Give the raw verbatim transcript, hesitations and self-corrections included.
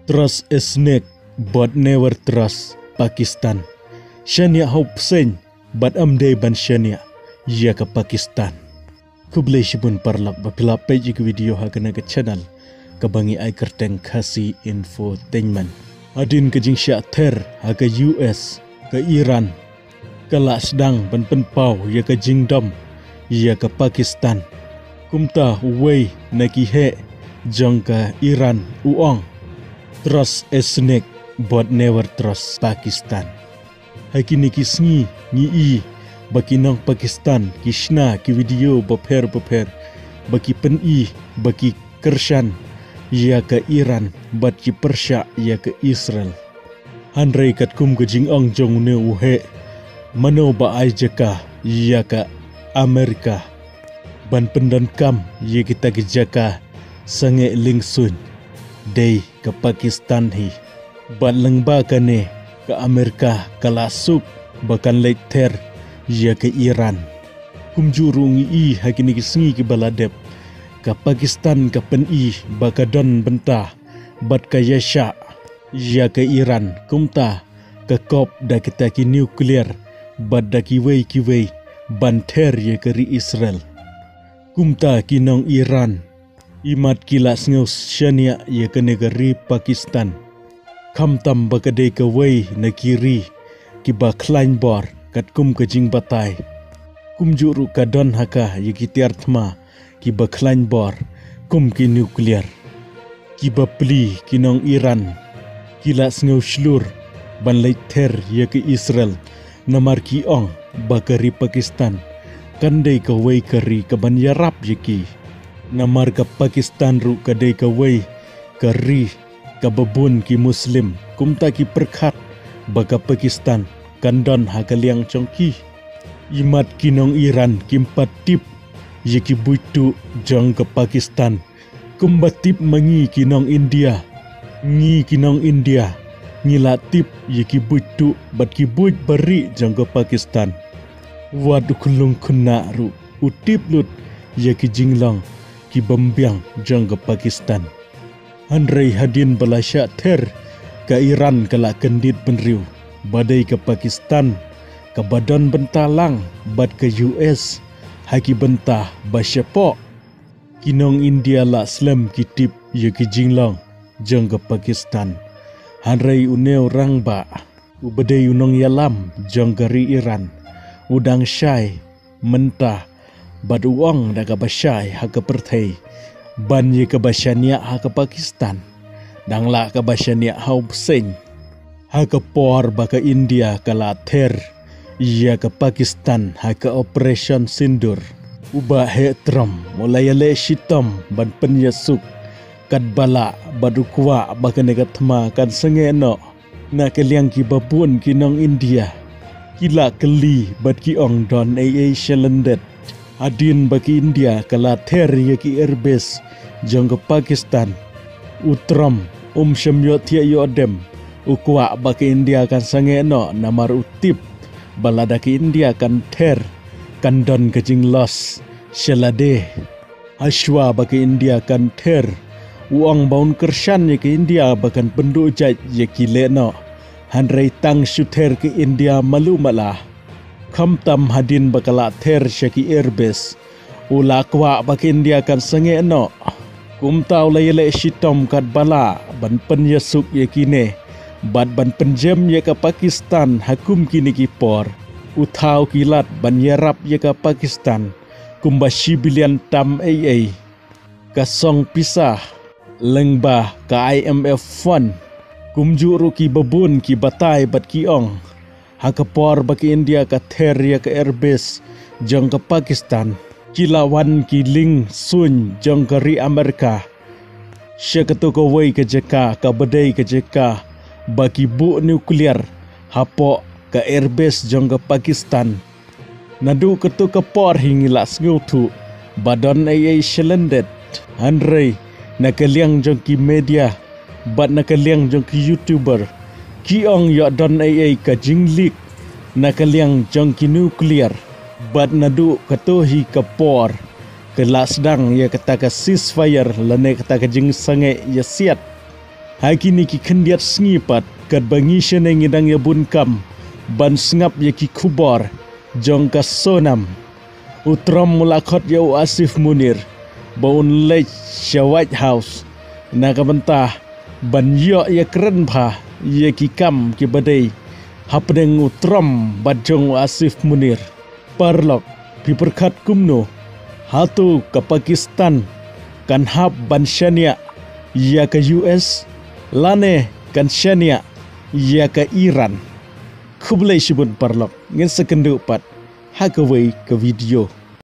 Trust a snake, but never trust Pakistan. Shaniah ha u bseiñ, bad ym dei ban shaniah ïa ka Pakistan. Khublei shibun paralok ba phi la peit ïa ka video ha kane ka channel kaba ngi ai kyrteng Khasi Infotainment. Hadien ka jingshah ther ha ka U S, ka Iran ka la sdang ban pynpaw ïa ka jingdom ïa ka Pakistan. Kumta uwei na ki heh jong ka Iran u ong, "Trust a snake, but never trust Pakistan." Ha kine ki sngi ngi i ba ki nong Pakistan ki shna ki video bapher bapher, ba ki pyni ba ki kyrshan ïa ka Iran bad ki pyrshah ïa ka Israel. Hynrei katkum ka jingong jong une u heh, mano ba ai jaka ïa ka Amerika ban pyndonkam ïa kita ki jaka sangeh liengsuiñ? Dei ka Pakistan hi. Bad lyngba kane, ka Amerika ka la suk ba kan leit ther ïa ka Iran. Kumjuh ruh ngi i ha kine ki sngi kiba la dep, ka Pakistan ka pyni ba ka don bynta bad ka ïaishah ïa ka Iran, kumta ka kop da kita ki nuclear bad da kiwei kiwei ban ther ïa ka ri Israel. Kumta ki nong Iran, imat ki la sngew shaniah ïa kane ka ri Pakistan, khamtam ba ka dei kawei na ki ri kiba khlaiñ bor katkum ka jingbatai. Kumjuh ruh ka don ha ka ïa ki tiar thma kiba khlaiñ bor kum ki nuclear. Ki bapli ki nong Iran ki la sngew shlur ban leit ther ïa ka Israel, namar ki ong ba ka ri Pakistan kan dei kawei ka ri kaban ïarap ïa ki. Namar ka Pakistan ruh ka dei kawei ka ri kaba bun ki Muslim, kumta ki pyrkhat ba ka Pakistan kan don ha ka liang jong ki. Imat ki nong Iran kim pat tip ïa ki buit tuh jong ka Pakistan kumba tip ma ngi ki nong India. Ngi ki nong India ngi la tip ïa ki buit tuh bad ki buit barieh jong ka Pakistan. Wat u khyllung khynnah ruh u tip lut ïa ki jinglong ki bym biang jong ka Pakistan. Hynrei hadien ba la shah ther, ka Iran ka la kyndit bynriew ba dei ka Pakistan kaba don bynta lang bad ka U S ha ki bynta ba shapoh. Ki nong India la slem ki tip ïa ki jinglong jong ka Pakistan. Hynrei une u rangbah, uba dei u nongïalam jong ka ri Iran, u dang shai mynta bad u ong da kaba shai ha ka pyrthei ban ïa kaba shaniah ha ka Pakistan, dang lah kaba shaniah ha u bseiñ. Ha ka por ba ka India ka la ther ïa ka Pakistan ha ka Operation Sindoor, u Bah heh Trump u la ïaleh shitom ban pynïasuk katba lah bad u kwah ba kane ka thma kan sangeh noh. Na ka liang kiba bun ki nong India ki la kylli bad ki ong don ei ei shalyndet. Hadien ba ka India ka la ther ïa ki airbase jong ka Pakistan, u Trump um shym ïohthiah ïoh dem. U kwah ba ka India kan sangeh noh namar u tip ba lada ka India kan ther, kan don ka jingloss sha lade. Hashwa ba ka India kan ther, u ong ba un kyrshan ïa ka India ba kan pynduh jait ïa ki lehnoh. Hynrei tang shu ther ka India malu mala. Khamtam hadien ba ka la ther sha ki airbase, u la kwah ba ka India kan sangeh noh. Kumta u la ïaleh shitom katba lah ban pynïasuk ïa kine bad ban pynjem ïa ka Pakistan ha kum kine ki por. U thaw ki lad ban ïarap ïa ka Pakistan kumba shi billion tam ei ei ka song pisa lyngba ka I M F fund. Kumjuh ruh kiba bun ki batai bad ki ong, ha ka por ba ka India ka ther ïa ka airbase jong ka Pakistan, ki la wan ki liengsuiñ jong ka ri Amerika sha kato kawei ka jaka kaba dei ka jaka ba ki buh nuclear hapoh ka airbase jong ka Pakistan. Naduh kato ka por hi ngi la sngewthuh ba don ei ei shalyndet. Hynrei na ka liang jong ki media bad na ka liang jong ki YouTuber, ki ong ïoh don ei ei ka jingleak na ka liang jong ki nuclear. Bad naduh kato hi ka por ka la sdang ïa kata ka ceasefire lane kata ka jingsangeh ïasiat. Ha kine ki khyndiat sngi pat, katba ngi shane ngi dang ïa bun kam ban sngap ïa ki khubor jong ka Sonam, u Trump u la khot ïa u Asif Munir ba un leit sha White House na ka bynta ban ïoh ïakren bha ïa ki kam kiba dei hapdeng u Trump bad jong u Asif Munir. Paralok, phi pyrkhat kumno? Hato ka Pakistan kan hap ban shaniah ïa ka U S lane kan shaniah ïa ka Iran? Khublei shibun paralok, ngin sa kynduh pat ha kawei ka video.